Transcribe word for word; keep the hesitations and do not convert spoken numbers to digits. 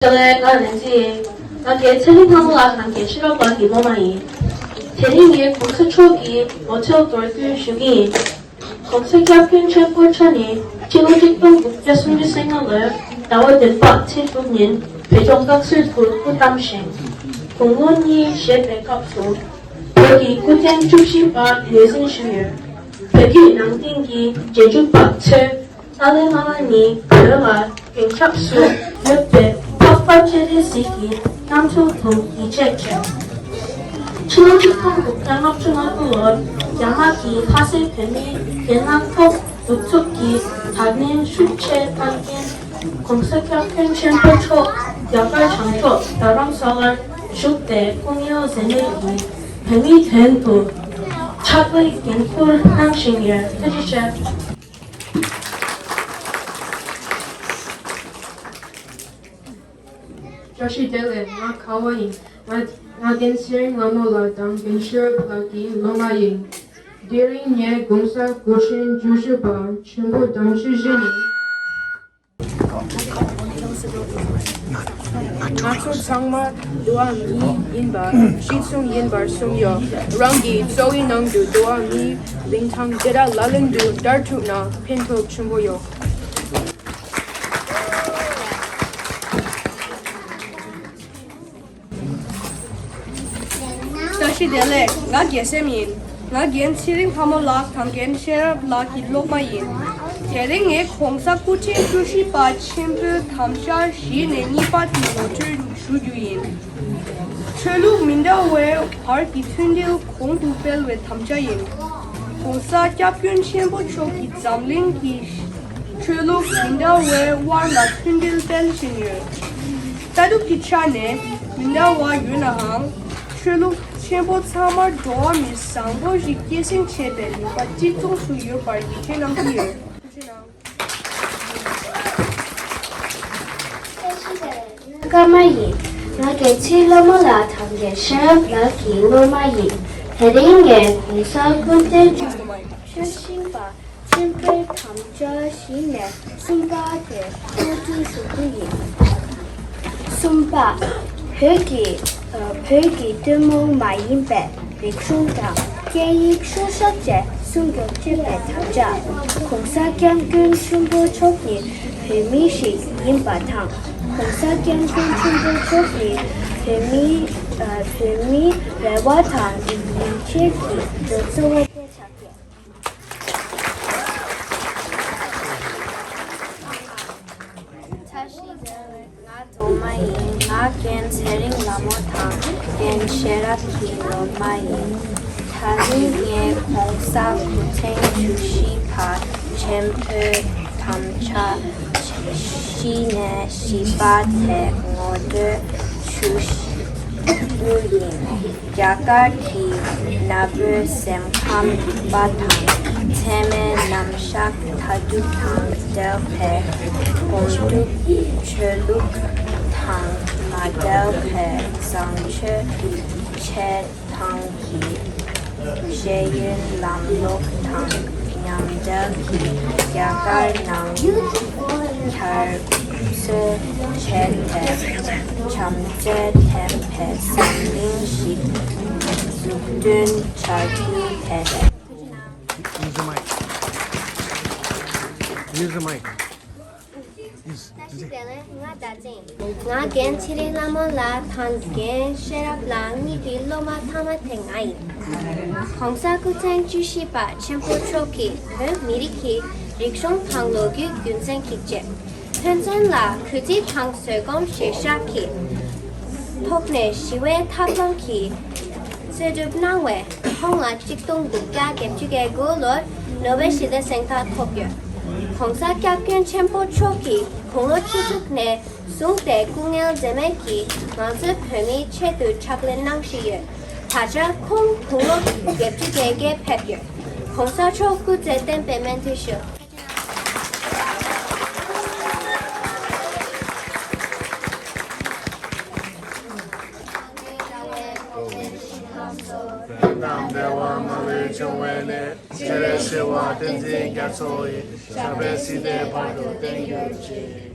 ལགས། ང་ལན་ཅི་ཡིན། ང་རྒན་ཚེ་རིང་ལྷ་མོ་ལགས་དང་རྒན་ཤེས་རབ་ལགས་ཀྱི་སློབ་མ་ཡིན། དེ་རིང་ངས་གོང་ས་མཆོག་གི་ངོ་སྤྲོད་མདོར་བསྡུས་ཞུ་གི་ཡིན། གོང་ས་སྐྱབས་མགོན་ཆེན་པོ་མཆོག་ནི་ཕྱི་ལོ་ཆིག་སྟོང་དགུ་བརྒྱ་སུམ་ཅུ་སོ་ལྔ་ལོའི་ཟླ་བ་བདུན་པ་ཚེས་དྲུག་ཉིན་བོད་ལྗོངས་བཀག་སྡོམ་དུ་སྐུ་བལྟམས་ཤིང་། དགུང་ལོ་གཉིས་བཞེས་པའི་སྐབས་སུ་བོད་ཀྱི་སྐུ་ཕྲེང་བཅུ་བཞི་པ་ངོས་འཛིན་ཞུས་ཡོད། བོད་བརྒྱུད་ནང་བསྟན་གྱི་རྗེས་འཇུག་པ་ཚོས། ཏཱ་ལའི་བླ་མ་ནི་བོད་ལ་མགོན་སྐྱབས་སུ་ཡོད་པའི་འཕགས་པ་སྤྱན་རས་གཟིགས་ཀྱི་རྣམ་ཐར་དུ་ཡིད་ཆེས་བྱས། ཕྱི་ལོ་ཆིག་སྟོང་དགུ་བརྒྱ་ལྔ་བཅུ་ང་དགུ་ལོར་རྒྱ་ནག་གིས་ལྷ་སའི་བོད་མིའི་གྱེན་ལངས་ཐོག་གདུག་རྩུབ་ཀྱིས་དྲག་གནོན་ཤུགས་ཆེ་བཏང་རྐྱེན། གོང་ས་སྐྱབས་མགོན་ཆེན་པོ་མཆོག་རྒྱ་གར་བྱང་ཕྱོགས་རྡ་རམ་ས་ལར་བཞུགས་ཏེ་སྐུ་ངལ་འཛེམས་མེད་ཀྱིས་བོད་མིའི་དོན་དུ་ཕྱག་ལས་འགན་འཁུར་གནང་བཞིན་ཡོད། ཐུགས་རྗེ་ཆེ། བཀྲ་ཤིས་བདེ་ལེགས། ང་ཁ་བ་ཡིན། ང་ང་རྒན་ཚེ་རིང་ལྷ་མོ་ལགས་དང་རྒན་ཤེས་རབ་ལགས་ཀྱི་སློབ་མ་ཡིན། དེ་རིང་ངས་གོང་ས་སྐུ་ཕྲེང་བཅུ་བཞི་པ་ཆེན་པོ་དམ་ཆོས་བཞི་ནས། ང་ཚོ་ཚང་མ་འགྲོ་བ་མི་ཡིན་པ་གཅིག་མཚུངས་ཡིན་པར་གསུངས་ཡོད། རང་གི་འཚོ་བའི་ནང་དུ་འགྲོ་བ་མིའི་རིན་ཐང་དེ་དག་ལག་ལེན་དུ་བསྟར་ཐུབ་ན་ཕན་ཐོགས་ཆེན་པོ་ཡོད། བཀྲ་ཤིས་བདེ་ལེགས། ང་རྒན་སེམས་ཡིན། ང་རྒན་ཚེ་རིང་ལྷ་མོ་ལགས་དང་རྒན་ཤེས་རབ་ལགས་ཀྱི་སློབ་མ་ཡིན། དེ་རིང་ངས་གོང་ས་སྐུ་ཕྲེང་བཅུ་བཞི་པ་ཆེན་པོའི་དམ་བཅའ་བཞི་ནས་གཉིས་པ་དེ་ངོ་སྤྲོད་ཞུ་རྒྱུ་ཡིན། ཆོས་ལུགས་མི་འདྲ་བའི་བར་གྱི་མཐུན་སྒྲིལ་གོང་དུ་སྤེལ་བའི་དམ་བཅའ་ཡིན། གོང་ས་སྐྱབས་མགོན་ཆེན་པོ་མཆོག་གིས་འཛམ་གླིང་གི་ཆོས་ལུགས་མི་འདྲ་བའི་དབར་ལ་མཐུན་སྒྲིལ་སྤེལ་བཞིན་ཡོད། ལྟ་གྲུབ་ཀྱི་ཆ་ནས་མི་འདྲ་བ་ཡོད་ནའང་། ཆོས་ལུགས་ཆེན་པོ་ཚང་མར་འགྲོ་བ་མི་བཟང་པོ་ཞིག་སྐྱེད་སྲིང་བྱེད་པའི་ནུས་པ་གཅིག་མཚུངས་སུ་ཡོད་པར་ཡིད་ཆེས་གནང་གི་ཡོད། ཐུགས་རྗེ་གནང་། ཀརྨ་ཡིན། ང་རྒན་ཚེ་རིང་ལྷ་མོ་ལགས་དང་རྒན་ཤེས་རབ་ལགས་ཀྱི་སློབ་མ་ཡིན། དེ་རིང་ངས་གོང་ས་སྐུ་ཕྲེང་བཅུ་བཞི་པ་ཆེན་པོའི་དམ་བཅའ་བཞི་ནས་གསུམ་པ་དེ་ངོ་སྤྲོད་ཞུ་རྒྱུ་ཡིན། གསུམ་པ། བོད་ཀྱི་ཨ། བོད་ཀྱི་ཐུན་མོང་མ་ཡིན་པའི་རིག་གཞུང་དང་སྐད་ཡིག་སྲོག་ཆགས་བཅས་སྲུང་སྐྱོབ་བྱེད་པའི་དམ་བཅའ། གོང་ས་སྐྱབས་མགོན་ཆེན་པོ་མཆོག་ནི་བོད་མི་ཞིག་ཡིན་པ་དང་། གོང་ས་སྐྱབས་མགོན་ཆེན་པོ་མཆོག་ནི་བོད་མིའི་ཨ། བོད་མིའི་རེ་བ་དང་ཡིད་ཆེས་ཀྱི་གཙོ་བོ་དེ་ཆགས་ཡོད། བཀྲ་ཤིས་བདེ་ལེགས། ང་སྒྲོལ་མ་ཡིན། ང་རྒན་ཚེ་རིང་ལྷ་མོ་དང་རྒན་ཤེས་རབ་ཀྱི་སློབ་མ་ཡིན། ད་རིང་ངས་གོང་ས་སྐུ་ཕྲེང་བཅུ་བཞི་པ་ཆེན་པོའི་དམ་བཅའ་བཞི་ནས་བཞི་པ་དེ་ངོ་སྤྲོད་ཞུ་རྒྱུ་ཡིན། རྒྱ་གར་གྱི་ན་བོའི་སེམས་ཁམས་རིག་པ་དང་། ཚད་མའི་རྣམ་གཞག་མཐའ་གྲུབ་དང་འབྲེལ་བའི་སྒོམ་སྒྲུབ་ཆོས་ལུགས་དང་མ་འབྲེལ་བའི་བཟང་སྤྱོད་འཆད་སྟངས་ཀྱི་ཤེས་ཡོན་ལམ་ལུགས་དང་མཉམ་འབྲེལ་གྱིས་རྒྱ་གར་ནང་འཁྱར་གསོ་བྱས་ཏེ། བྱམས་བརྩེ་ལྡན་པའི་འཛམ་གླིང་ཞིག་འཛུགས་སྐྲུན་བྱ་རྒྱུ་དེ་རེད། Use the mic. Use the mic. Yes. བཀྲ་ཤིས་བདེ་ལེགས། ང་ཟླ་བཙན་ཡིན། ང་རྒན་ཚེ་རིང་ལྷ་མོ་ལགས་དང་རྒན་ཤེས་རབ་ལགས་གཉིས་ཀྱི་སློབ་མ་མཐའ་མ་དེ་ང་ཡིན། གོང་ས་སྐུ་ཕྲེང་བཅུ་བཞི་པ་ཆེན་པོ་མཆོག་གིས་བོད་མི་རིགས་ཀྱི་རིག་གཞུང་དང་ལོ་རྒྱུས་རྒྱུན་འཛིན་གྱི་ཆེད། ཕན་ཚུན་ལ་གུས་བརྩི་དང་བཟོད་སྒོམ་བཞེས་ཤག་གི་ཐོག་ནས་ཞི་བའི་འཐབ་ལམ་གྱི་རྩོད་སྒྲུབ་གནང་བས་ཁོང་ལ་ཆིག་སྟོང་དགུ་བརྒྱ་བརྒྱད་ཅུ་གྱ་དགུ་ལོར་ནོ་བེལ་ཞི་བདེའི་གཟེངས་རྟགས་ཐོབ་ཡོད། གོང་ས་སྐྱབས་མགོན་ཆེན་པོ་མཆོག་གིས་དགུང་ལོ་བཅུ་དྲུག་ནས་བཟུང་སྟེ་སྐུ་ངལ་འཛེམས་མེད་ཀྱིས་ང་ཚོའི་བོད་མིའི་ཆེད་དུ་ཕྱག་ལས་གནང་བཞིན་ཡོད། ད་ཆ་ཁོང་དགུང་ལོ་བརྒྱད་ཅུ་གྱ་བརྒྱད་ཕེབས་ཡོད། གོང་ས་མཆོག་སྐུ་ཚེ་བརྟན་པའི་སྨོན་འདུན་ཞུ། དང་འབྲེལ་བ་མ་ལུས་འབྱུང་བའི་གནས། སྤྱན་རས་གཟིགས་དབང་བསྟན་འཛིན་རྒྱ་མཚོ་ཡི། ཞབས་པད་སྲིད་མཐའི་བར་དུ་བརྟན་གྱུར་ཅིག།